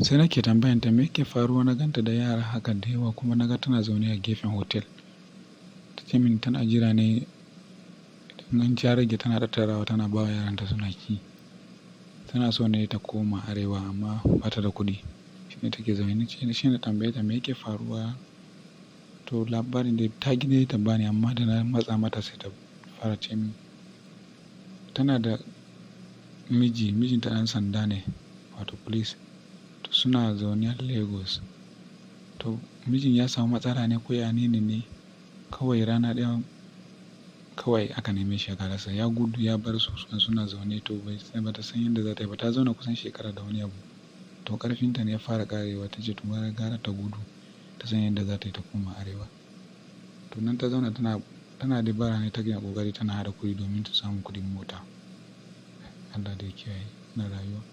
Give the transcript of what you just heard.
Sai nake tambayan ta me yake faruwa na ganta da yara haka da yawa kuma naga tana zaune a gefen hotel. Ta ce min tana jira ne idan an ci ya rage tana tattarawa tana bawa yaranta suna ci. Tana so ne ta koma arewa amma ba ta da kuɗi. Shine take zaune. Ni ce shine na tambaye ta me yake faruwa. To labarin dai ta ƙi dai ta bani amma da na matsa mata sai ta fara ce min tana da miji, mijinta ɗan sanda ne wato police. To suna zaune a Lagos. To mijin ya samu matsala ne ko ya nene ne kawai rana ɗaya kawai aka neme shi aka rasa. Ya gudu ya bar su suna zaune to bai bata san yadda za ta yi ba. Ta zauna kusan shekara da wani abu. To ƙarfinta ne ya fara ƙarewa ta ce to gara ta gudu ta san yadda za ta yi ta koma arewa. To nan ta zauna tana, tana dai bara ne take ƙoƙari tana haɗa kuɗi domin ta samu kuɗin mota. Allah dai ya kiyaye na rayuwa.